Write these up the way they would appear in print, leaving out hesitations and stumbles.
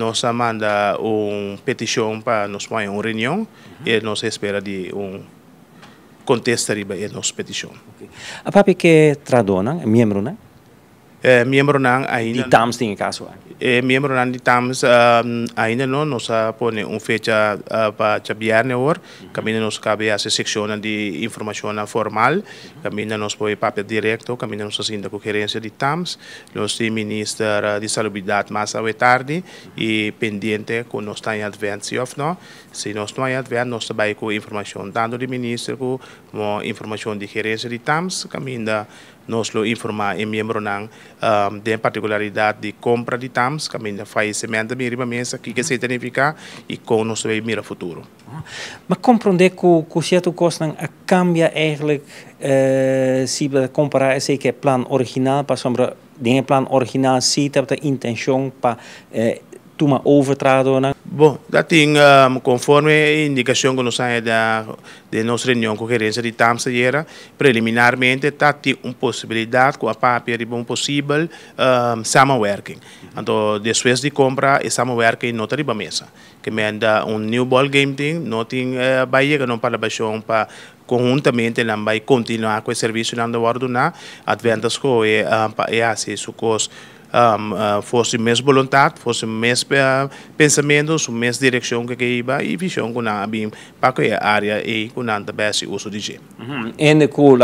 Nos a manda un petishon pa nos por haña un reunion i nos espera di un kontesta riba e nos petishon. A papia ke trahadónan, e miembronan? E miembronan ainda. Di TAMS den e kaso aki. E miembronan di TAMS ainda no. Nos a pone un fecha pa djabièrnè awor, kaminda nos kabe hasi sekshonnan di informashonnan formal, kaminda nos por papia direkto, kaminda nos ta sinta ku gerensia di TAMS. Nos tin minister di salubridat mas awe tardi i pendiente ku nos ta haña Advent si òf no. Si nos no haña Advent nos ta bai ku informashon tantu di minister ku mo informashon di gerensia di TAMS kaminda Nos lo informá e miembronan den partikularidat di kompra di TAMS, kaminda fallecement ta bin riba mesa, kiko esei ta nifiká i kon nos ta bay mira futuro. Mi a komprondé ku ku sierto kosnan a kambia eigenlijk si bo ta kompará esei ku e plan original, pasobra den e plan original si tabata intenshon pa Tuma over trahadónan. Bon, ta tin konforme e indikashon ku nos a haña den nos reunion ku gerensia di TAMS ayera, preliminarmente ta tin un posibilidat ku a papia riba un posibel samenwerking. Anto despues di kompra e samenwerking no ta riba mesa. Ke menda un new ball game tin, no tin bai yega na un palabrashon pa konhuntamente nan bai kontinuá ku e servisionan ta wòrdu duná. Advent ta skohe pa e hasi su kos For su mes boluntat, for su mes pensamentu, su mes direkshon ku e ke hiba i vishon ku nan a bin pa ku e área ei ku nan ta bai hasi uso di dje. Hende ku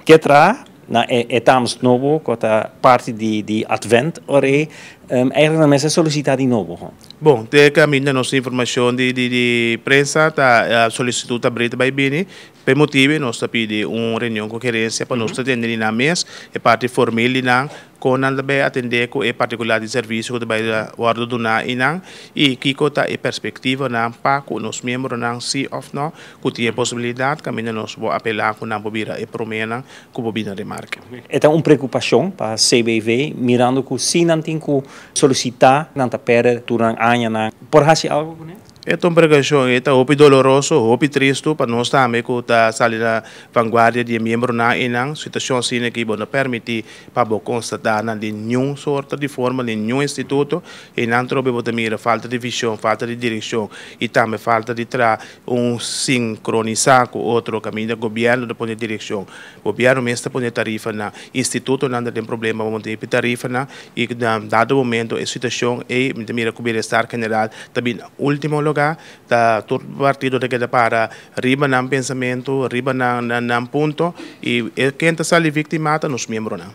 ke traha na e tams nobo ku ta parti di Advent ora ei, eigenlijk nan mester solisitá di nobo ho? Bon, te kaminda nos informashon di prensa ta solisitut ta brita bai bini. P'e motibu nos ta pidi un reunion ku gerensia pa nos ta tende di nan mes e parti formil di nan, kon nan ta bai atendé ku e partikular di servisio ku ta bai wòrdu duná einan i kiko ta e perspektivanan pa ku nos miembronan si òf nò ku tin e posibilidat kaminda nos por apelá ku nan por bira e proménan ku por bini na remarke. E ta un preokupashon pa CBV mirando ku si nan tin ku solisitá nan ta pèrdè tur nan añanan. Por hasi algu kuné? E ta un prekashon, e ta hopi doloroso, hopi tristu pa nos tambe ku ta sali na vanguardia di e miembronan einan. Situashon asina ki bo no permití pa bo konstatá nan den niun sorto di forma, den niun instituto. Einan trobe bo ta mira falta di vishon, falta di direkshon i tambe falta di traha un sinkronisá ku otro kaminda gobièrnu ta pone direkshon. Gobièrnu mes ta pone tarifanan, institutonan ta den problema pa motibu di tarifanan i na dado momento e situashon ei mi ta mira ku bienestar general ta bin na ultimo lugá, ta tur partido ta keda para riba nan pensamentu, riba nan punto i ken ta sali víktima ta nos miembronan.